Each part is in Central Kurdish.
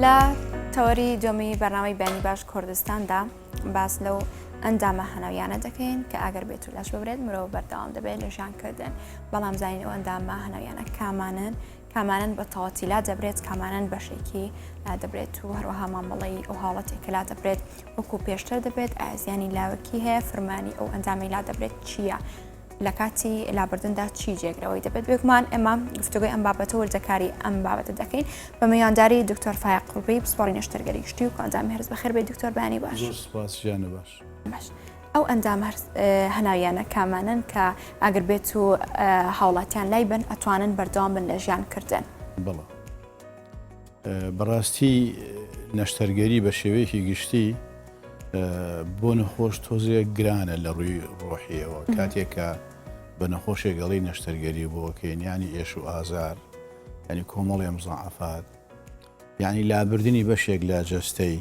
لە تەوەری دووەمی بەرنامەی بەیانی باش کوردستاندا باس لەو ئەندامە هەناویانە دەکەین کە ئەگەر بێت و لاش ببرێت مرۆڤ بەردەوام دەبێت لە ژیانکردن بەڵام زانین ئەو ئەندامە هەناویانە کامانن کامانەن بە تەواتی لا دەبرێت کامانەن بەشێکی لا دەبرێت و هەروەها مامەڵەی ئەو حاڵەتێک کە لا دەبرێت وەکو پێشتر دەبێت ئایا زیانی لاوەکی هەیە فرمانی ئەو ئەندامی لا دەبرێت چییە؟ لە کاتی لابردندا چی جێگرەوەی دەبێت بێگومان ئێمە گفتوگۆی ئەم بابەتە وردەکاری ئەم بابەتە دەکەین بە میوانداری دکتۆر فایق قوڕبی پسپۆڕی نەشتەرگەری گشتی و کۆئەندامی هەرس بەخێر بێی دکتۆر بەیانی باش. زۆر سوپاس گیانە باش. باش ئەو ئەندام هەناویانە کامانەن کە ئەگەر بێت و هاوڵاتیان لای بن ئەتوانن بەردەوام بن لە ژیان کردن؟ بەڵێ بەڕاستی نەشتەرگەری بە شێوەیەکی گشتی بۆ نەخۆش تۆزێک گرانە لە ڕووی ڕۆحیەوە کاتێک کە بە نەخۆشێک گەڵی نەشتەرگەری بۆکەین ینی ئێش و ئازار ینی کۆمەڵی مزاعفات یعنی لابردنی بەشێک لە جەستەی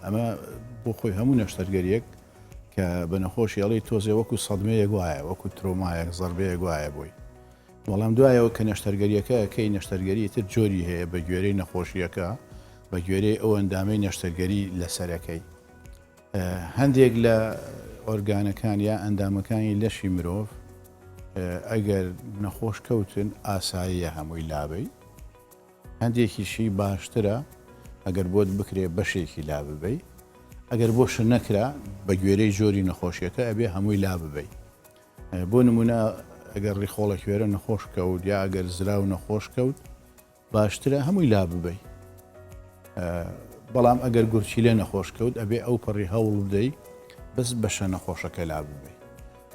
ئەمە بۆ خۆی هەموو نەشتەرگەریەک کە بە نەخۆشی ئەڵی تۆزێ وەکو سەدمەیەک وایە وەکو ترۆمایەک زەربەیەک وایە بۆی بەڵام دوایەوە کە نەشتەرگەریەکە ئەکەی نەشتەرگەری تر جۆری هەیە بە گوێرەی نەخۆشیەکە بە گوێرەی ئەو ئەندامەی نەشتەرگەری لەسەرەکەی هەندێک لە ئۆرگانەکان یا ئەندامەکانی لەشی مرۆڤ ئەگەر نەخۆش کەوتن ئاساییە هەمووی لابەی هەندێکیشی باشترە ئەگەر بۆت بکرێ بەشێکی لا ببەی ئەگەر بۆشە نەکرا بە گوێرەی جۆری نەخۆشیەکە ئەبێ هەمووی لا ببەی بۆ نمونە ئەگەر ڕیخۆڵە کوێرە نەخۆش کەوت یا ئەگەر زراو نەخۆش کەوت باشترە هەمووی لا ببەی بەڵام ئەگەر گورچیلە نەخۆش کەوت ئەبێ ئەو پەڕی هەوڵ بدەی بەس بەشە نەخۆشەکە لا ببەی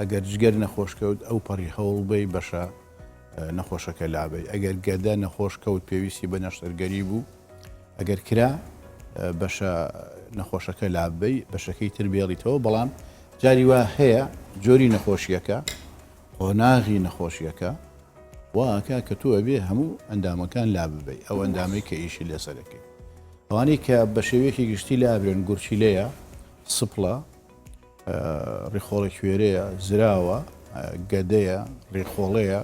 ئەگەر جگەر نەخۆش کەوت ئەو پەڕی هەوڵ بەی بەشە نەخۆشەکە لابەی ئەگەر گەدە نەخۆش کەوت پێویستی بە نەشتەرگەری بوو ئەگەر کرا بەشە نەخۆشەکە لاببەی بەشەکەی تر بێڵیتەوە بەڵام جاری وا هەیە جۆری نەخۆشیەکە قۆناغی نەخۆشیەکە واکە کە تۆ ئەبێ هەموو ئەندامەکان لا ببەی ئەو ئەندامەی کە ئیشی لەسەرەکەی ئەوانەی کە بە شێوەیەکی گشتی لابرێن گورچیلەیە سپڵە ڕیخۆڵە کوێرەیە زراوە گەدەیە ڕیخۆڵەیە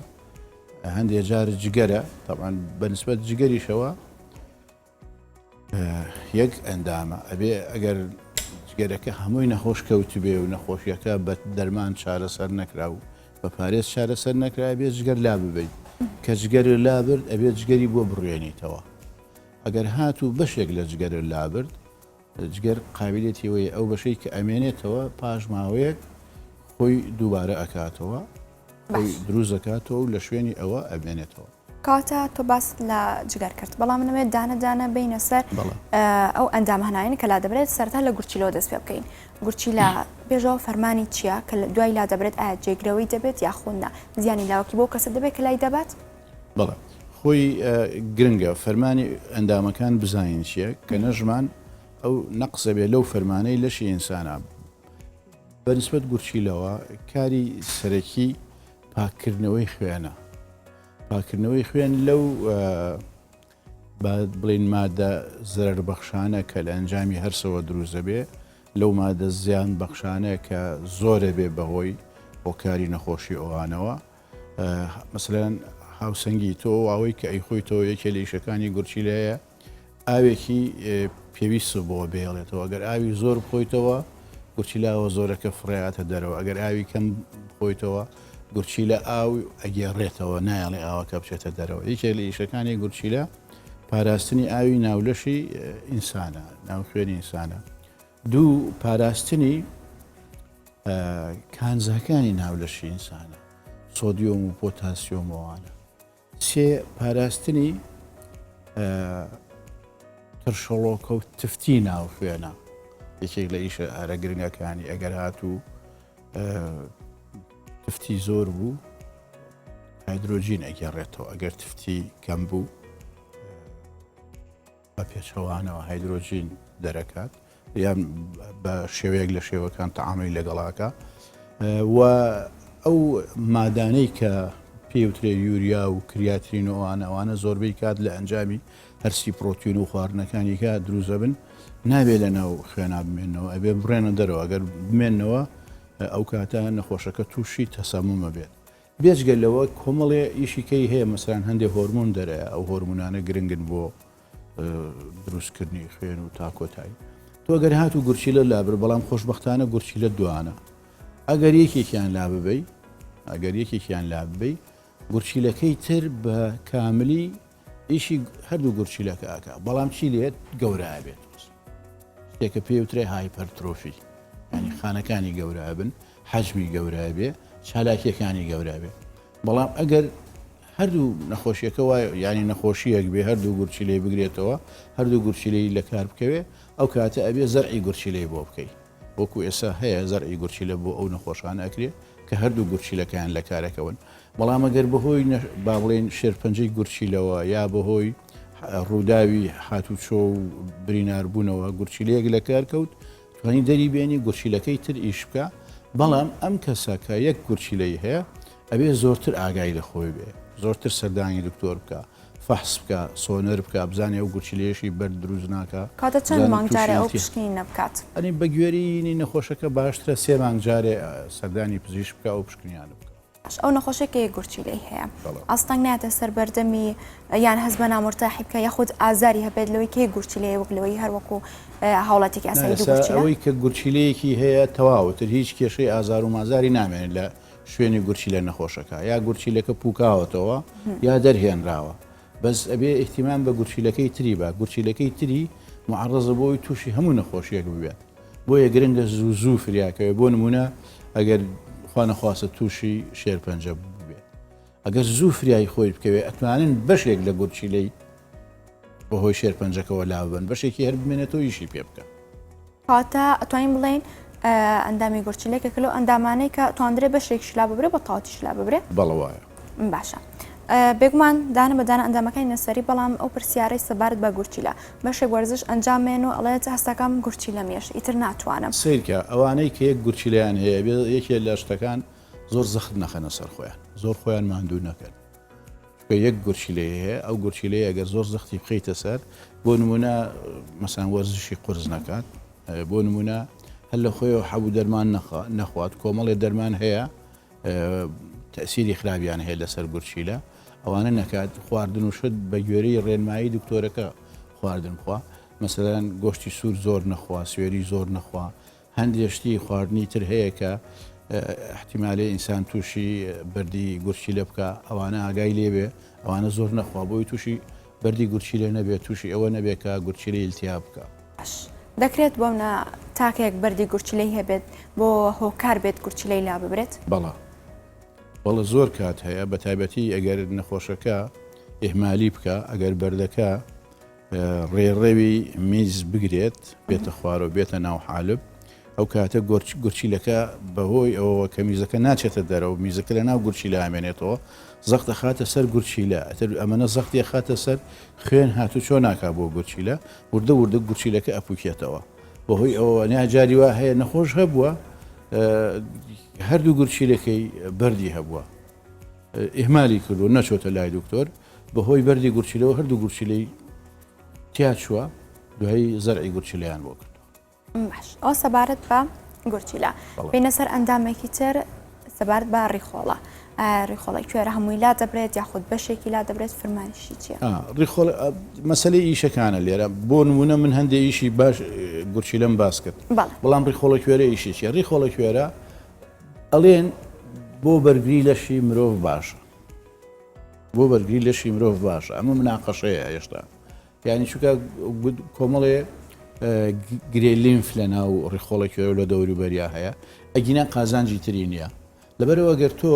هەندێ جار جگەرە تەبعەن بە نسبەت جگەریشەوە یەک ئەندامە ئەبێ ئەگەر جگەرەکە هەمووی نەخۆش کەوتبێ و نەخۆشیەکە بە دەرمان چارەسەر نەکرا و بە پارێز چارەسەر نەکرا بێ جگەر لا ببیت کە جگەر لابرد ئەبێ جگەری بۆ بڕوێنیتەوە ئەگەر هاتوو بەشێک لە جگەر لابرد جگەر قابیلیەتی ئەوەیە ئەو بەشەی کە ئەمێنێتەوە پاش ماوەیەک خۆی دووبارە ئەکاتەوە خۆی دروست دەکاتەوە و لە شوێنی ئەوە ئەمێنێتەوە. کەواتە تۆ باست لە جگەر کرد بەڵام من ئەمەوێت دانە دانە بینە سەر ئەو ئەندامە هەناوین کە لادەبرێت سەرەتا لە گورچیلەوە دەست پێ بکەین گورچیلە پێشەوە فەرمانی چییە کە دوای لادەبرێت ئایا جێگرەوەی دەبێت یاخود نا زیانی لاوەکی بۆ کەسە دەبێت کە لای دەبات؟ بەڵێ خۆی گرنگە فەرمانی ئەندامەکان بزانین چییە کە نەژمان ئەو نەقسە بێ لەو فەرمانەی لەشی ئینسانە بەنسبەت گورچیلەوە کاری سەرەکی پاککردنەوەی خوێنە پاکردنەوەی خوێن لەو با بڵین مادە زەرەر بەخشانە کە لە ئەنجامی هەرسەوە دروست دەبێ لەو مادە زیان بەخشانە کە زۆرە بێ بەهۆی هۆکاری نەخۆشی ئەوانەوە مەسەلەن هاوسەنگی تۆ ئەوەی کە ئەیخۆیتەوە یەکێ لە ئیشەکانی گورچیلەیە ئاوێکی پێویست بۆ بهێڵێتەوە ئەگەر ئاوی زۆر بخۆیتەوە گورچیلاوە زۆرەکە فڕیاتە دەرەوە ئەگەر ئاوی کەم بخۆیتەوە گورچیلە ئاو ئەگێڕێتەوە نایەڵێ ئاوەکە بچێتە دەرەوە یەکێک لە ئیشەکانی گورچیلە پاراستنی ئاوی ناولەشی ئینسانە ناو خوێنی ئینسانە دوو پاراستنی کانزاکانی ناو لەشی ئینسانە، سۆدیۆم و پۆتاسیۆم ئەوانە. سێ پاراستنی ترشەڵۆکە و تفتی ناو خوێنە یەکێک لە ئیشە هەرە گرنگەکانی ئەگەر هاتوو تفتی زۆر بوو هایدرۆجین ئەگەڕێتەوە ئەگەر تفتی کەم بوو بە پێچەوانەوە هایدرۆجین دەرەکات یان بە شێوەیەک لە شێوەکان تەعاملی لەگەڵاکە و ئەو مادانەی کە پێوترێ یوریا و کریاترین و ئەوانە ئەوانە زۆربەی کات لە ئەنجامی هەرسی پرۆتین و خواردنەکانی کە دروست دەبن نابێ لە ناو خوێنا بمێنەوە ئەبێ بڕێنە دەرەوە ئەگەر بمێنەوە ئەو کاتە نەخۆشەکە تووشی تەسەمومە بێت بێجگە لەوە کۆمەڵێ ئیشی کەی هەیە مەسەلەن هەندێ هۆرمۆن دەرەیە ئەو هۆرمونانە گرنگن بۆ. دروستکردنی خوێن و تا کۆتایی تۆ گەر هات و گورچیلە لابر بەڵام خۆشببختانە گورچیلە دوانە ئەگەر یەکێکیان لا ببەی ئەگەر یەکێکیان لا ببەی گورچیلەکەی تر بە کاملی ئیشی هەردوو گورچیلەکە ئەکا بەڵام چی لێت گەورە ئەبێت شتێکە پێ وترێ hypertrophy ینی خانەکانی گەورە ئەبن حەجمی گەورە بێ چالاکیەکانی گەورە بێ بەڵام ئەگەر هەردوو نەخۆشیەکە وای ینی نەخۆشیەک بێ هەردوو گورچیلەی بگرێتەوە هەردوو گورچیلەی لە کار بکەوێ ئەو کاتە ئەبێ زەرعی گورچیلەی بۆ بکەی وەکو ئێستا هەیە زەرعی گورچیلە بۆ ئەو نەخۆشانە ئەکرێ کە هەردوو گورچیلەکەیان لە کارەکەون بەڵام ئەگەر بەهۆی با بڵێین شێرپەنجەی گورچیلەوە یا بەهۆی ڕووداوی هاتوچۆ و بریناربوونەوە گورچیلەیەک لە کار کەوت توانی دەری بێنی گورچیلەکەی تر ئیش بکە بەڵام ئەم کەسە کە یەک گورچیلەی هەیە ئەبێ زۆرتر ئاگای لە خۆی بێ زۆرتر سەردانی دکتۆر بکە فەحس بکا سۆنەر بکا بزانێ ئەو گورچیلەیەشی بەرد دروست ناکا کاتە چەند بزانێ مانگ تووشی جارێ ئەو ئیلتیها پشکنینە بکات؟ ئەنی بە گوێرەی نەخۆشەکە باشترە سێ مانگ جارێ سەردانی پزیشک بکا ئەو پشکنینانە بکا. باش ئەو نەخۆشەی کە یەک گورچیلەی هەیە بەڵێ. ئاستەنگ نایەتە سەر بەردەمی یان هەست بە نامورتاحی بکا یاخود ئازاری هەبێت لەوەی کە یەک گورچیلەیە وەک لەوەی هەر وەکو هاوڵاتیەکی نا ئاسایی دوو ئێستا گورچیلە؟ ئەوەی کە گورچیلەیەکی هەیە تەواو تر هیچ کێشەی ئازار و مازاری نامێنێت لە شوێنی گورچیلە نەخۆشەکە یا گورچیلەکە پوکاوەتەوە یا دەرهێنراوە بەس ئەبێ ئیهتیمام بە گورچیلەکەی تری با گورچیلەکەی تری معڕزە بۆی تووشی هەموو نەخۆشیەک ببێت بۆیە گرنگە زوو زوو فریاکەوێت بۆ نمونە ئەگەر خوا نەخواستە تووشی شێرپەنجە ببێت ئەگەر زوو فریای خۆی بکەوێت ئەتوانن بەشێک لە گورچیلەی بەهۆی شێرپەنجەکەوە لاببەن بەشێکی هەر بمێنێتەوە ئیشی پێ بکە. کەواتە ئەتوانین بڵێین ئەندامی گورچیلە یەکێکە لەو ئەندامانەی کە توانرێ بەشێکیش لا ببرێ بە تەواوەتیش لا ببرێ. بەڵێ وایە. باشە بێگومان دانە بە دانە ئەندامەکانی نەسەری بەڵام ئەو پرسیارەی سەبارەت بە گورچیلە بەشێک وەرزش ئەنجام مێن و ئەڵێت هەستەکەم گورچیلەم یەش ئیتر ناتوانم. سەیرکە ئەوانەی کە یەک گورچیلەیان هەیە بێ یەکێ لە شتەکان زۆر زەخت نەخەنە سەر خۆیان زۆر خۆیان ماندوو نەکەن چونکە یەک گورچیلەی هەیە ئەو گورچیلەیە ئەگەر زۆر زەختی بخەیتە سەر بۆ نمونە مەسان وەرزشی قورس نەکات بۆ نمونە هەر لە خۆیەوە حەبوو دەرمان نەخوات کۆمەڵێ دەرمان هەیە تەسیری خراپیان هەیە لەسەر گورچیلە ئەوانە نەکات خواردن و شت بە گوێرەی ڕێنمایی دکتۆرەکە خواردن بخوا مەسەلەن گۆشتی سوور زۆر نەخوا سوێری زۆر نەخوا هەندێ شتی خواردنی تر هەیە کە ئیحتیمالە ئینسان تووشی بەردی گورچیلە بکا ئەوانە ئاگای لێ بێ ئەوانە زۆر نەخوا بۆی تووشی بەردی گورچیلە نەبێ تووشی ئەوە نەبێ کە گورچیلەی ئیلتیهاب بکا. باش دەکرێت بۆ منە تاکێک بەردی گورچیلەی هەبێت بۆ هۆکار بێت گورچیلەی لاببرێت؟ بەڵێ بەڵێ زۆر کات هەیە بە تایبەتی ئەگەر نەخۆشەکە ئیهمالی بکا ئەگەر بەردەکە ڕێڕەوی میز بگرێت بێتە خوارەوە بێتە ناو حالب ئەو کاتە گورچیلەکە بەهۆی ئەوەوە کە میزەکە ناچێتە دەرەوە میزەکە لە ناو گورچیلە ئامێنێتەوە زەخت دەخاتە سەر گورچیلە ئەتر ئەمەنە زەختی خاتە سەر خوێن هاتوچۆ ناکا بۆ گورچیلە وردە وردە گورچیلەکە ئەپوکێتەوە بەهۆی ئەوەوە نیا جاری وا هەیە نەخۆش هەبووە هەردوو گورچیلەکەی بەردی هەبووە ئیهمالی کردووە نەچۆتە لای دکتۆر بەهۆی بەردی گورچیلەوە هەردوو گورچیلەی تیا چووە دوایی زەرعی گورچیلەیان بۆ کردووە. باش ئەوە سەبارەت بە گورچیلە بینە سەر ئەندامێکی تر سەبارەت بە ڕیخۆڵە ڕیخۆڵە کوێرە هەمووی لا دەبرێت یاخود بەشێکی لا دەبرێت فرمانیشی چییە؟ ڕیخۆڵ مەسلەی ئیشەکانە لێرە بۆ نمونە من هەندێک ئیشی باش گورچیلەم باس کرد بەڵام ڕیخۆڵە کوێرە ئیشی چیە ڕیخۆڵە کوێرە ئەڵێن بۆ بەرگری لەشی مرۆڤ باشە بۆ بەرگری لەشی مرۆڤ باشە ئەمە مناقەشەیە هێشتا یعنی چونکە کۆمەڵێ گرێ لیمف لە ناو ڕیخۆڵە کوێرە لە دەوروبەریا هەیە ئەگینا قازانجی تری نییە لەبەرەوە گەر تۆ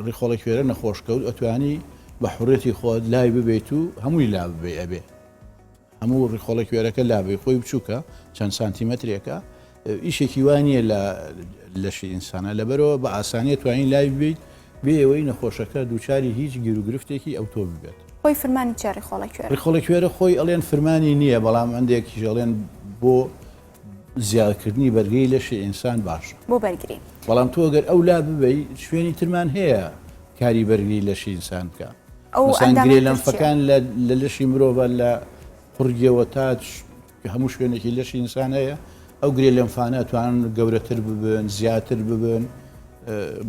ڕیخۆڵە کوێرە نەخۆش کەوت ئەتوانی بە حڕێتی خۆت لای ببیت و هەمووی لا ببێ ئەبێ هەموو ڕیخۆڵە کوێرەکە لابەی خۆی بچووکە چەند سانتیمەترێکە ئیشێکی وا نییە لە لەشی ئینسانە لەبەرەوە بە ئاسانیە توانین لای ببیت بێ ئەوەی نەخۆشەکە دووچاری هیچ گیروگرفتێکی ئەوتۆ ببێت. خۆی فرمانی چیە ڕیخۆڵە کوێرە؟ ڕیخۆڵە کوێرە خۆی ئەڵێن فرمانی نییە بەڵام هەندێکیش ئەڵێن بۆ زیادکردنی بەرگری لەشی ئینسان باشە. بۆ بەرگری. بەڵام تۆ گەر ئەو لا ببەی شوێنی ترمان هەیە کاری بەرگری لەشی ئینسان بکا. ئەو مەسەلەن ئەندامەی گرێ تر چیە؟ لەمفەکان لە لە لەشی مرۆڤە لە قوڕگیەوە تا هەموو شوێنێکی لەشی ئینسان هەیە ئەو گرێ لەمفانە ئەتوانن گەورەتر ببن زیاتر ببن.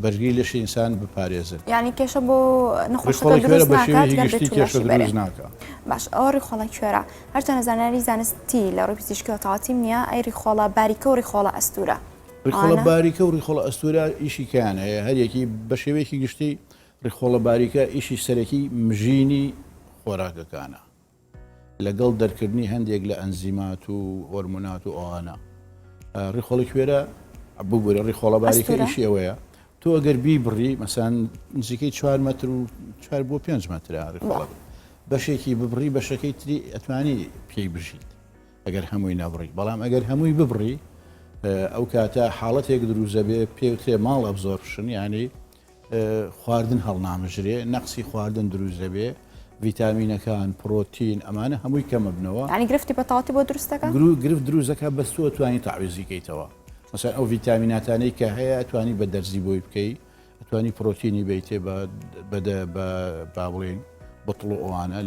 بەرگری لەشی ئینسان بپارێزن. یانی کێشە بۆ نەخۆشەکە دروست ناکات گەر بێت و لەشی بەرێ. باش ئەوە ڕیخۆڵە کوێرە هەرچەندە زانیاری زانستی لە ڕووی پزیشکیەوە تەواوەتیم نییە ئەی ڕیخۆڵە باریکە و ڕیخۆڵە ئەستوورە ڕیخۆڵە باریکە و ڕیخۆڵە ئەستوورە ئیشی کەیان هەیە هەریەکی بە شێوەیەکی گشتی ڕیخۆڵە باریکە ئیشی سەرەکی مژینی خۆراکەکانە لەگەڵ دەرکردنی هەندێک لە ئەنزیمات و هۆرمۆنات و ئەوانە. ڕیخۆڵی کوێرە ببورە ڕیخۆڵە باریکە ئیشی ئەوەیە تۆ ئەگەر بیبڕی مەسان نزیکەی چوار مەتر و چوار بۆ پێنج مەترە ڕیخۆڵە بەشێکی ببڕی بەشەکەی تری ئەتوانی پێی بژیت ئەگەر هەمووی نەبڕی بەڵام ئەگەر هەمووی ببڕی ئەو کاتە حاڵەتێک دروزەبێ پێوترێ malabsorption ینی خواردن هەڵنامژرێ، نەقسی خواردن دروست دەبێ، ڤیتامینەکان، پرۆتین ئەمانە هەمووی کەمەبنەوە. یانی گرفتی بە تەواوەتی بۆ دروست دەکا؟ گرفت دروست دەکا بەس تۆ ئەتوانی تەعویزی کەیتەوە. مەسەلەن ئەو ڤیتامیناتانەی کە هەیە ئەتوانی بە دەرزی بۆی بکەی، ئەتوانی پرۆتینی بەیتێ بە بە بە با بڵێین بتڵ و ئەوانە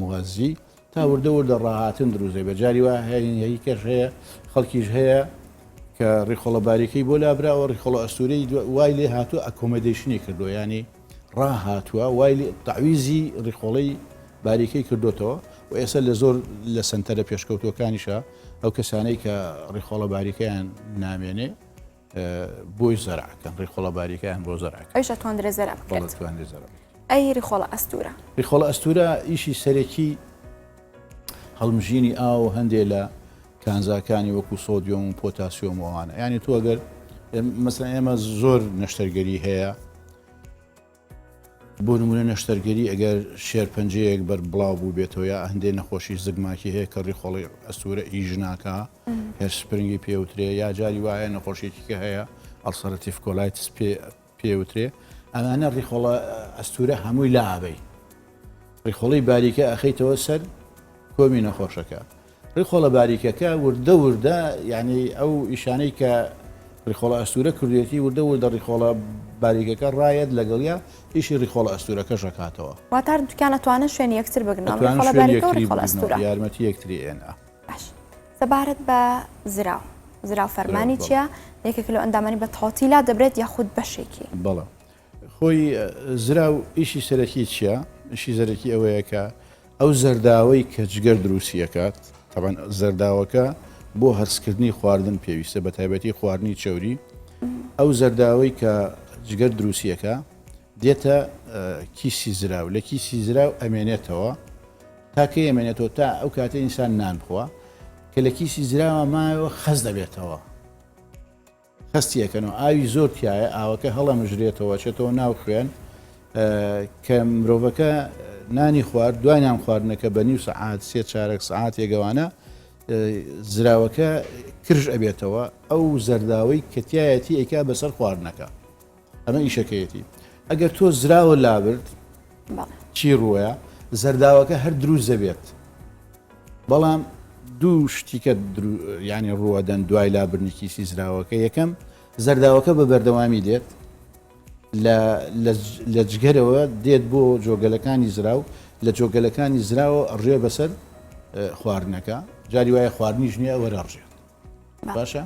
مغەزی تا وردە وردە ڕاهاتن دروست دەبێت جاری وا هەیە هی کەش هەیە خەڵکیش هەیە کە ڕیخۆڵە باریکەی بۆ لابراوە ڕیخۆڵە ئەستورەی وای لێ هاتووە accommodation ی کردووە ینی ڕاهاتووە وای لێ تەعویزی ڕیخۆڵەی باریکەی کردوتەوە و ئێستا لە زۆر لە سنتەرە پێشکەوتوەکانیشە ئەو کەسانەی کە ڕیخۆڵە باریکەیان نامێنێ بۆی زەرعەکەن ڕیخۆڵە باریکەیان بۆ زەرعەکەن ئەویش ئەتواندرێ زەرع بکرێت توانرێ زەرع ئەی ڕیخۆڵە ئەستوورە ڕیخۆڵە ئەستوورە ئیشی سەرەکی هەڵمژینی ئاو هەندێ لە کانزاکانی وەکو سۆدیۆم و پۆتاسیۆم و ئەوانە یعنی تۆ ئەگەر مەسەلەن ئێمە زۆر نەشتەرگەری هەیە بۆ نمونە نەشتەرگەری ئەگەر شێرپەنجەیەک بەر بڵاو بوو بێتەوە یا هەندێ نەخۆشی زگماکی هەیە کە ڕیخۆڵی ئەستورە ئیش ناکا Hirschsprung ی پێوترێ یا جاری وایە نەخۆشیێکی کە هەیە ulcerative colitis پێ پێوترێ ئەمانە ڕیخۆڵە ئەستورە هەمووی لابەی ڕیخۆڵەی باریکە ئەخەیتەوە سەر کۆمی نەخۆشەکە ڕیخۆڵە باریکەکە وردە وردە یعنی ئەو ئیشانەی کە ڕیخۆڵە ئەستورە کردوێتی وردە وردە ڕیخۆڵە باریکەکە ڕایەت لەگەڵیا ئیشی ڕیخۆڵە ئەستورەکەش ئەکاتەوە. واتە هەردووکیان ئەتوانن شوێنی یەکتر بگرنەوە، ڕیخۆڵە باریکە و ڕیخۆڵە ئەستورە. یارمەتی یەکتری ئێن ئا. باش سەبارەت بە زراو، زراو فەرمانی چییە؟ یەکێکە لەو ئەندامانەی بە تەواوەتی لا دەبرێت یاخود بەشێکی؟ بەڵێ خۆی زراو ئیشی سەرەکی چییە؟ ئیشی سەرەکی ئەوەیە کە ئەو زەرداوەی کە جگەر دروستی ئەکات، تەبعەن زەرداوەکە بۆ هەرسکردنی خواردن پێویستە بە تایبەتی خواردنی چەوری، ئەو زەرداوەی کە جگەر دروستی ئەکا دێتە کیسی زراو، لە کیسی زراو ئەمێنێتەوە تا کەی ئەمێنێتەوە تا ئەو کاتەی ئینسان نان بخوا کە لە کیسی زراوە مایەوە خەست دەبێتەوە. خەستی ئەکەنەوە ئاوی زۆر تایە ئاوەکە هەڵەمژرێتەوە چێتەوە ناو خوێن کە مرۆڤەکە نانی خوارد دوای نان خواردنەکە بە نیو سەعات سێ چارەک سەعات یەگەوانە زراوەکە کرژ ئەبێتەوە ئەو زەرداوەی کە تایەتی ئەیکا بەسەر خواردنەکە ئەمە ئیشەکەیەتی ئەگەر تۆ زراوە لابرد چی ڕووەیە زەرداوەکە هەر دروست دەبێت بەڵام دوو شتیکە ینی ڕووەدەن دوای لابردنی کیسی زراوەکە یەکەم زەرداوەکە بە بەردەوامی دێت لە جگەرەوە دێت بۆ جۆگەلەکانی زراو لە جۆگەلەکانی زراوە ڕێ بەسەر خواردنەکە جاری وایە خواردنیش نییە وەرەڕژێت باشە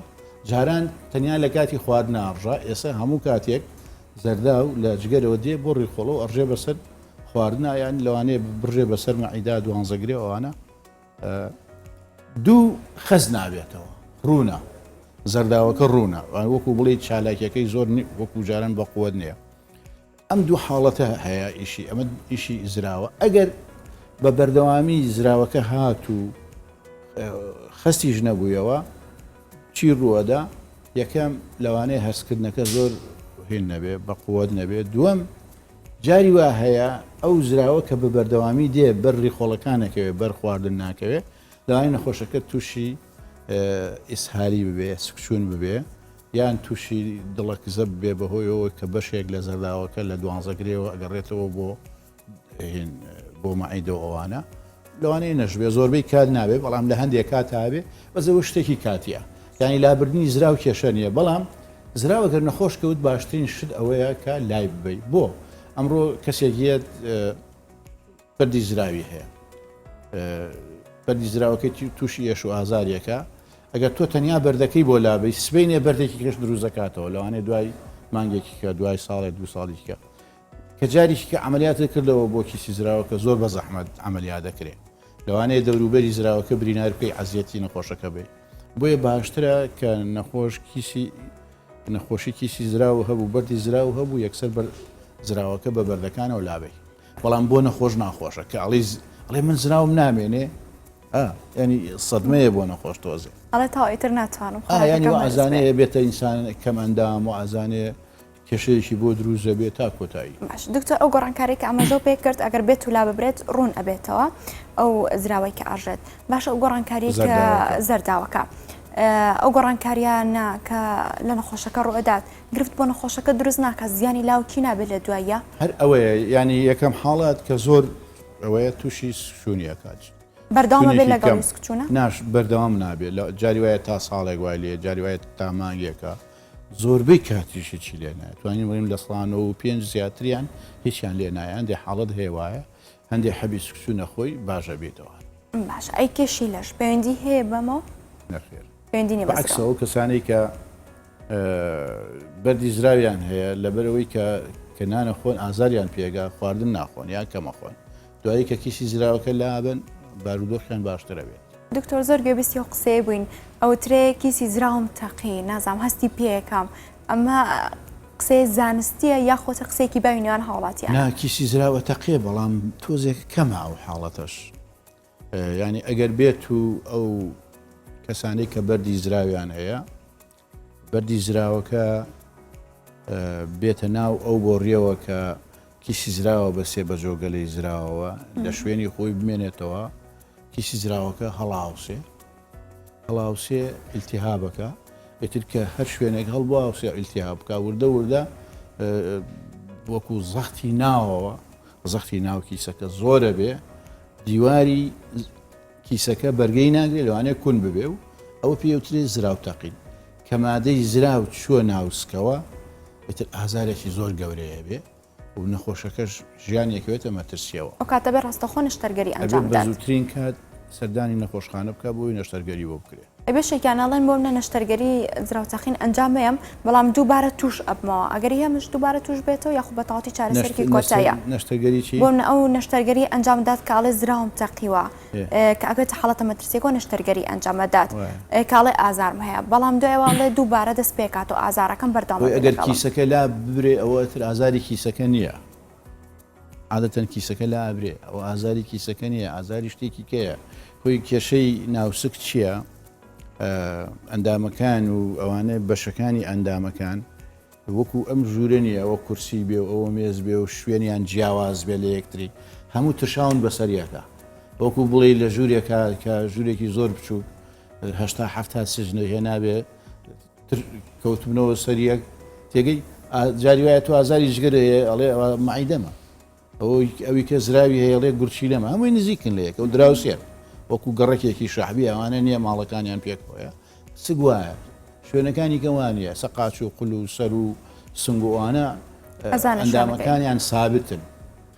جاران تەنیا لە کاتی خواردنا ئەڕژا ئێستا هەموو کاتێک زەرداو لە جگەرەوە دێ بۆ ڕیخۆڵە و ئەڕژێ بەسەر خواردنا یان لەوانەیە بڕژێ بەسەر مەعیدا دوانزەگرێ ئەوانە دوو خەز نابێتەوە ڕوونە زەرداوەکە ڕوونە وەکو بڵێ چالاکیەکەی زۆر وەکو جاران بە قوت نییە ئەم دوو حاڵەتە هەیە ئیشی ئەمە ئیشی زراوە ئەگەر بە بەردەوامی زراوەکە هات و خەستیش نەبوویەوە چی ڕووەدا یەکەم لەوانەیە هەستکردنەکە زۆر هێن نەبێ بە قوت نەبێ دووەم جاری وا هەیە ئەو زراوە کە بە بەردەوامی دێ بەر ڕیخۆڵەکانەکەوێ بەر خواردن ناکەوێ لەوانەیە نەخۆشەکە تووشی ئیسهالی ببێ سکچوون ببێ یان تووشی دڵەکزە ببێ بەهۆی ئەوەی کە بەشێک لە زەرداوەکە لە دوانزەگرێوە ئەگەڕێتەوە بۆ بۆ مەعیدە و ئەوانە لەوانەیە نەشبێ زۆربەی کات نابێ بەڵام لە هەندێک کات هابێ بەس ئەوە شتێکی کاتیە یعنی لابردنی زراو کێشە نییە بەڵام زراوە گەر نەخۆش کەوت باشترین شت ئەوەیە کە لای ببەی بۆ ئەمڕۆ کەسێک یەت بەردی زراوی هەیە بەردی زراوەکەی تووشی ئێش و ئازاریەکە ئەگەر تۆ تەنیا بەردەکەی بۆ لابەی سبینێ بەردێکی کەش دروست دەکاتەوە لەوانەیە دوای. مانگێکی کە دوای ساڵێک دوو ساڵی کە کە جارێکی کە عملیاتت کردەوە بۆ کیسی زراوەکە زۆر بە زەحمەت عملیات دەکرێت لەوانەیە دەوروبەری زراوەکە برینار بکەی عەزیەتی نەخۆشەکە بێ بۆیە باشترە کە نەخۆش کیسی نەخۆشی کیسی زراو هەبوو بەردی زراو هەبوو یەکسەر بەر زراوەکە بە بەردەکانەوە لابەی بەڵام بۆ نەخۆش ناخۆشە کە ئەڵی ئەڵێ من زراوم نامێنێ ینی سەدمەیە بۆ نەخۆش تۆزێ ئەڵێ تا ئیتر ناتوانم ینی ئازانەیە بێتە ئینسان کەم ئەندام و ئازانێ کێشەیەکی بۆ دروست دەبێت تا کۆتایی. باش دکتۆر ئەو گۆڕانکاری کە ئاماژەو پێ کرد ئەگەر بێت و لا ببرێت ڕوون ئەبێتەوە ئەو زراوەی کە ئاژێت باشە ئەو گۆڕانکاری کە زەرداوەکە ئەو گۆڕانکاریانە کە لە نەخۆشەکە ڕوئدات گرفت بۆ نەخۆشەکە دروست ناکە زیانی لاوکی نابێت لە دوایە هەر ئەوەیە ینی یەکەم حاڵات کە زۆر ئەوەیە تووشی سکچوونیەکات بەردەوامە بێت لەگەڵ سکچوونە ناش بەردەوام نابێت لە جاری وایە تا ساڵێک وای لێ جاری وایە تا مانگێکە زۆربەی کاتیش هیچی لێ نایە توانین بڵێین 95% زیاتریان هیچیان لێ نایە هەندێ حاڵەت هەیە وایە هەندێ حەبی سکچوو نەخۆی باش ئەبێتەوە. باشە ئەی کێشی لەش پەیوەندی هەیە بەمەوە؟ نەخێر پەیوەندی نیە بە بەعکسەوە ئەو کەسانەی کە بەردی زراویان هەیە لەبەرئەوەی کە کە نانە خۆن ئازاریان پێگا خواردن ناخۆن یان کەمە خۆن دوایی کە کیسی زراوەکە لابن بارودۆخیان باشترە بێت. دکتۆر زۆر گوێبیستی ئەو قسەیە بووین ئەوترێ کیسی زراوم تەقی نازانم هەستی پێکەم ئەمە قسەیە زانستیە یاخۆتە قسەیەکی باوی نێوان هاوڵاتیان؟ نا کیسی زراو ئەتەقێ بەڵام تۆزێک کەمە ئەو حاڵەتەش یانی ئەگەر بێت و ئەو کەسانەی کە بەردی زراویان هەیە بەردی زراوەکە بێتە ناو ئەو بۆڕیەوە کە کیسی زراوە بەسێ بە جۆگەلەی زراوەوە لە شوێنی خۆی بمێنێتەوە کیسی زراوەکە هەڵاوسێ هەڵاوسێ ئیلتیهابەکە ئیتر کە هەر شوێنێک هەڵبواوسێ ئیلتیهاب بکە وردە وردە وەکو زەختی ناوەوە زەختی ناو کیسەکە زۆرە بێ دیواری کیسەکە بەرگەی ناگرێت لەوانەیە کون ببێ و ئەوە پێی ئەوترێ زراو تەقین. کە مادەی زراو چووە ناو سکەوە ئیتر ئازارێکی زۆر گەورەیە بێ و نەخۆشەکەش ژیانی ئەکەوێتە مەترسیەوە. ئەو کاتە بێ ڕاستەوخۆ نەشتەرگەری ئەبێ ئەنجام بە بدات. زووترین کات سەردانی نەخۆشخانە بکات بۆ ئەوەی نەشتەرگەری بۆ بکرێ. بەشێکیان ئەڵێن بۆ منە نەشتەرگەری زراوتەقین ئەنجام مەیەم بەڵام دووبارە توش ئەبمەوە ئەگەر هەیە منش دووبارە توش بێتەوە یاخود بە تەواوەتی چارەسەرێکی کۆتاییە نەشتەرگەری چی؟ بۆ منە ئەو نەشتەرگەری ئەنجام دات کە ئەڵێ زراوم تەقیوە کە ئەکەوێتە حاڵەتە مەترسیەکەوە نەشتەرگەری ئەنجام ئەدات کە ئەڵێ ئازارم هەیە بەڵام دوای ئەوە ئەڵێ دووبارە دەست پێکاتەوە ئازارەکەم بەردەوام ئەبێ ئەگەر کیسەکە لا ببرێ ئەوە تر ئازاری کیسەکە نییە عادەتەن کیسەکە لا ئەبرێ ئەوە ئازاری کیسەکە نییە ئازاری شتێکی کەیە خۆی کێشەی ناوسک چییە؟ ئەندامەکان و ئەوانە بەشەکانی ئەندامەکان وەکو ئەم ژوورە نییە ئەوە کورسی بێ و ئەوە مێز بێ و شوێنیان جیاواز بێ لە یەکتری هەموو ترشاون بەسەر یەکا وەکو بڵێی لە ژوورێکا کە ژوورێکی زۆر بچووک هەشتا حەفتا سجنە هێنابێ کەوتبنەوە سەر یەک تێگەی جاری وایە تۆ ئازاری جگەر هەیە ئەڵێ مەعیدەمە ئەوەی ئەوی کە زراوی هەیە ئەڵێ گورچیلەمە هەمووی نزیکن لە یەک ئەو دراوسێن وەکو گەڕەکێکی شەعبی ئەوانە نییە ماڵەکانیان پێکەوەیە سک وایە شوێنەکانی کە وانە سەقاچ و قول و سەر و سنگ و ئەوانە ئەزانە شوێنەکەی. ئەندامەکانیان سابتن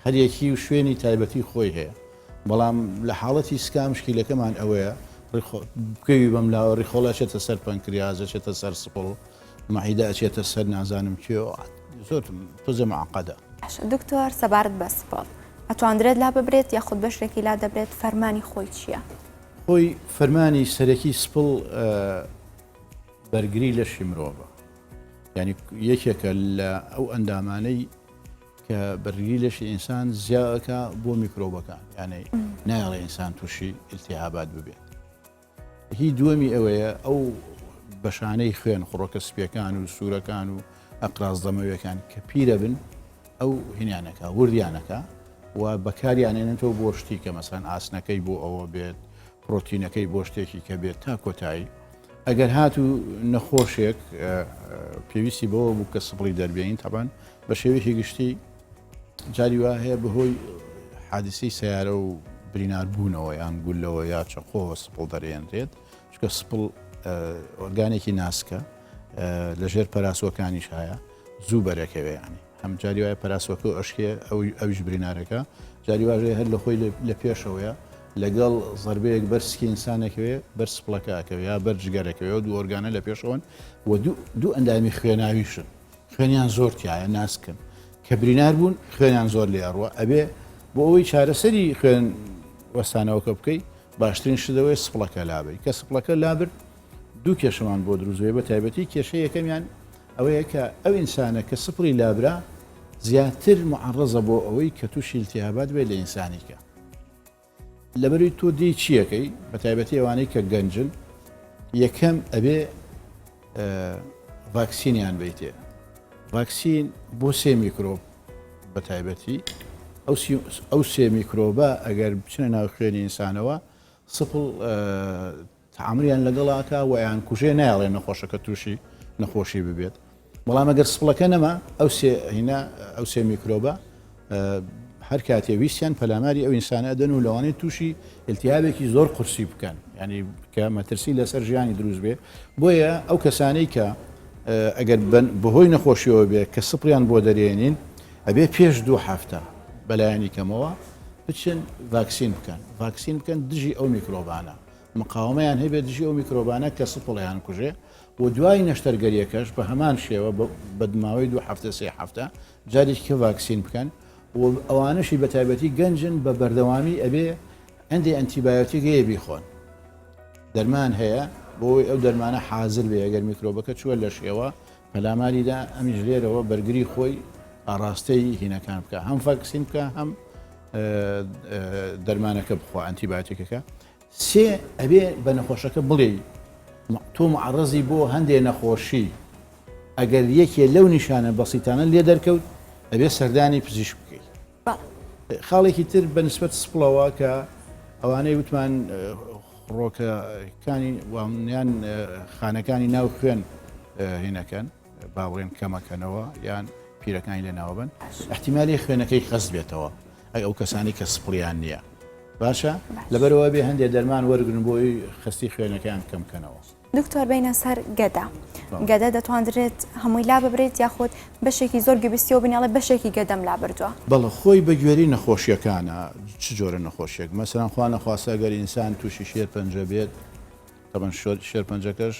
هەریەکی و شوێنی تایبەتی خۆی هەیە بەڵام لە حاڵەتی سکا مشکیلەکەمان ئەوەیە بکەوی بەم لاوە ڕیخۆڵە ئەچێتە سەر پەنکریاز ئەچێتە سەر سپڵ مەعیدە ئەچێتە سەر نازانم کوێ زۆر تۆزێ معقدە. باشە دکتۆر سەبارەت بە سپڵ ئەتواندرێت لاببرێت یاخود بەشێکی لادەبرێت فەرمانی خۆی چییە؟ خۆی فەرمانی سەرەکی سپڵ بەرگری لەشی مرۆڤە یعنی یەکێکە لە ئەو ئەندامانەی کە بەرگری لەشی ئینسان زیاکە بۆ میکرۆبەکان یانەی نایڵێ ئینسان تووشی التهابات ببێت هی دووەمی ئەوەیە ئەو بەشانەی خوێن خڕۆکە سپیەکان و سوورەکان و ئەقراز دەمەویەکان کە پیرە بن ئەو هینیانەکە وردیانەکە و بەکاریانێنێتەوە بۆ شتی کە مەسەن ئاسنەکەی بۆ ئەوە بێت پرۆتینەکەی بۆ شتێکی کە بێت تا کۆتایی ئەگەر هات و نەخۆشێک پێویستی بەوە بوو کە سپڵی دەربێنین تەبان بە شێوەیەکی گشتی جاری وا هەیە بەهۆی حادیسەی سیارە و بریناربوونەوە یان گولەوە یا چەقۆوە سپڵ دەرێنرێت چکە سپڵ ئۆرگانێکی ناسکە لەژێر پەراسوەکانیش هەیە زوو بەرەکەوێ ینی هەم جاری وایە پەراسوەکە ئەشکێ ئەویش برینارەکە جاری واژەیە هەر لە خۆی لە پێشەوەیە لەگەڵ زربەیەک بەر سکی ئینسانێکەوێ بەر سپڵەکە ئەکەوێ یا بەر جگەرەکەوێ دوو ئۆرگانە لە پێشەوەن و دوو ئەندامی خوێناویشن. خوێنیان زۆر تایە ناسکن کە برینار بوون خوێنیان زۆر لێ ئەڕوا ئەبێ بۆ ئەوەی چارەسەری خوێن وەستانەوەکە بکەی باشترین شتەوەی سپڵەکە لابەی کە سپڵەکە لابرد دوو کێشەمان بۆ دروست بێ بە تایبەتی کێشە یەکەمیان ئەوەیە کە ئەو ئینسانە کە سپڵی لابرا زیاتر معرضە بۆ ئەوەی کە تووشی التهابات بێت لە ئینسانی کە لەبەروی تۆ دێی چیەکەی بە تایبەتی ئەوانەی کە گەنجن یەکەم ئەبێ ڤاکسینیان بیتێ ڤاکسین بۆ سێ میکرۆب بە تایبەتی ئەو سێ میکرۆبە ئەگەر بچنە ناو خوێنی ئینسانەوە سپڵ تەعامولیان لەگەڵ ئەکا و ئەیانکوژێ نایەڵێ نەخۆشەکە تووشی نەخۆشی ببێت بەڵام ئەگەر سپڵەکە نەما ئەو سێ هینا ئەو سێ میکرۆبە هەر کاتێ ویستیان پەلاماری ئەو ئینسانە ئەدەن و لەوانەیە تووشی التهابێکی زۆر قورسی بکەن ینی کە مەترسی لەسەر ژیانی دروست بێ بۆیە ئەو کەسانەی کە ئەگەر بەهۆی نەخۆشیەوە بێ کە سپڵیان بۆ دەرێنین ئەبێ پێش دوو هەفتە بەلایەنی کەمەوە بچن ڤاکسین بکەن ڤاکسین بکەن دژی ئەو میکرۆبانە مقاومەیان هەبێت دژی ئەو میکرۆبانە کە سپڵیان کوژێ و دوای نەشتەرگەریەکەش بە هەمان شێوە بە ماوەی دوو هەفتە سێ هەفتە جارێکی کە ڤاکسین بکەن و ئەوانەشی بە تایبەتی گەنجن بە بەردەوامی ئەبێ هەندێ ئەنتیبایۆتیک هەیە بیخۆن دەرمان هەیە بۆی ئەو دەرمانە حاضر بێ ئەگەر میکرۆبەکە چووە لە شێوە پەلاماریدا ئەمیش لێرەوە بەرگری خۆی ئاڕاستەی هینەکان بکە هەم ڤاکسین بکە هەم دەرمانەکە بخوا ئەنتیبایۆتیکەکە سێ ئەبێ بە نەخۆشەکە بڵێی تۆ معڕزی بۆ هەندێ نەخۆشی ئەگەر یەکێ لەو نیشانە بەسیتانە لێ دەرکەوت ئەبێ سەردانی پزیشک بکەیت خاڵێکی تر بە نسبەت سپڵەوە کە ئەوانەی وتمان خڕۆکەکانی وانیان خانەکانی ناو خوێن هینەکەن با بڵێن کەمەکەنەوە یان پیرەکانی لە ناوبن احتیممالی خوێنەکەی خەست بێتەوە ئەی ئەو کەسانی کە سپڵیان نییە باشە لەبەرەوە بێ هەندێک دەرمان وەرگن بۆی خستی خوێنەکەیان کەم کەنەوە. دکتۆر بینە سەر گەدە گەدە دەتواندرێت هەمووی لا ببرێت یاخود بەشێکی زۆر گوێبیستیەوە بنیڵێ بەشێکی گەدەم لا بردووە. بەڵێ خۆی بە گوێرەی نەخۆشیەکانە چ جۆرە نەخۆشیەک مەسەلەن خوا نەخواستە گەر ئینسان تووشی شێر پەنجە بێت تەبەن شێرپەنجەکەش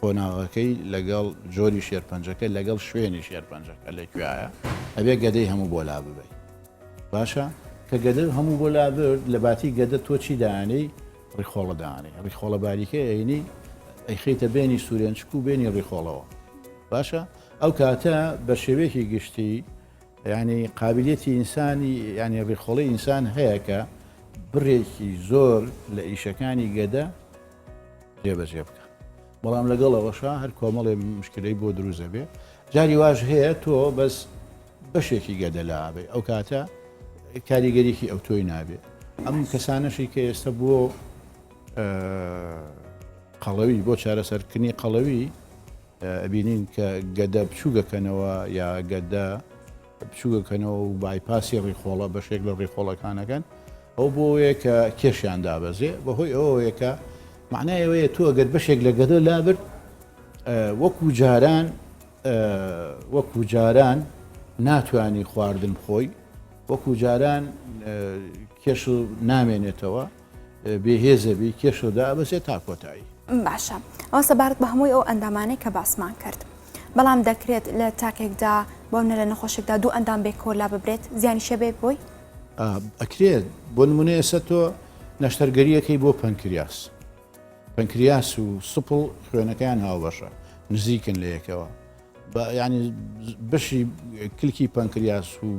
قۆناغەکەی لەگەڵ جۆری شێرپەنجەکە لەگەڵ شوێنی شێرپەنجەکە لە کوێیە ئەبێ گەدەی هەموو بۆ لا ببەی باشە کە گەدە هەموو بۆ لا برد لە باتی گەدە تۆ چی دانەی ڕیخۆڵە دانێ ڕیخۆڵە باریکە ئەینی ئەیخەیتە بێنی سوورێنچک و بێنی ڕیخۆڵەوە باشە ئەو کاتە بە شێوەیەکی گشتی ینی قابلیەتی ئینسانی ینی ڕیخۆڵی ئینسان هەیە کە بڕێکی زۆر لە ئیشەکانی گەدە جێبەجێ بکە بەڵام لەگەڵ ئەوەشا هەر کۆمەڵێ مشکلەی بۆ دروست دەبێ جاری واش هەیە تۆ بەس بەشێکی گەدە لابێ ئەو کاتە کاریگەریکی ئەو تۆی نابێ ئەم کەسانەشی کە ئێستا بۆ قەڵەوی بۆ چارەسەرکردنی قەڵەوی ئەبینین کە گەدە بچووگەکەنەوە یا گەدە بچووگەکەنەوە و بایپاسی ڕیخۆڵە بەشێک لە ڕیخۆڵەکانەکەن ئەو بۆیە کە کێشیان دابەزێ بەهۆی ئەوەیە کە معنای ئەوەیە تۆ ئەگەر بەشێک لە گەدە لابرد وەکو جاران وەکو جاران ناتوانانی خواردن بخۆی وەکو جاران کێش نامێنێتەوە بێهێزەبی کێشە دابەزێت تا کۆتایی. باشە ئەوە سەبارەت بە هەمووی ئەو ئەندامانەی کە باسمان کرد بەڵام دەکرێت لە تاکێکدا بۆ نە لە نەخۆشێکدا دوو ئەندام بێکەوە لا ببرێت زیانی شەبێت بۆی؟ ئەکرێت بۆ نمونە ئێستا تۆ نەشتەرگەریەکەی بۆ پەنکریاس پەنکریاس و سپڵ خوێنەکەیان هاوبەشە نزیکن لە یەکەوە ینی بەشی کلکی پەنکریاس و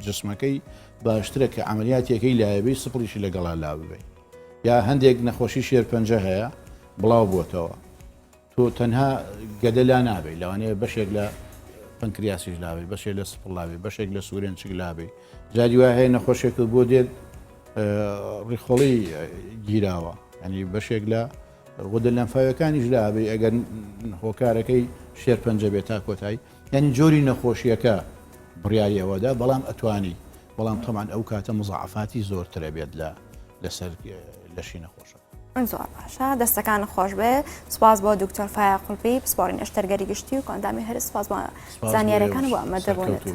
جسمەکەی باشترە کە عملیاتەکەی لایەبی سپڵیشی لەگەڵا لا ببەی یا هەندێک نەخۆشی شێرپەنجە هەیە بڵاو بووەتەوە تۆ تەنها گەدە لا نابی لەوانەیە بەشێک لە پەنکریاسیش لاوی بەشێک لە سپڵ لاوی بەشێک لە سوورێنچک لاوی جاری وای هەیە نەخۆشێکت بۆ دێت ڕیخۆڵی گیراوە ینی بەشێک لە غودە لەمفاویەکانیش لابی ئەگەر هۆکارەکەی شێرپەنجە بێت تا کۆتایی یعنی جۆری نەخۆشیەکە بڕیاری ئەوەدا بەڵام ئەتوانی بەڵام تەمان ئەو کاتە مزعفاتی زۆرترە بێت لە لەسەر لەشی نەخۆشە. زۆر باشە دەستەکان خۆش بێ سپاس بۆ دکتۆر فایە قوڵپی پسپۆڕی نەشتەرگەری گشتی و کۆئەندامی هەرس سپاس بۆ زانیاریەکان و ئامادەبوونت.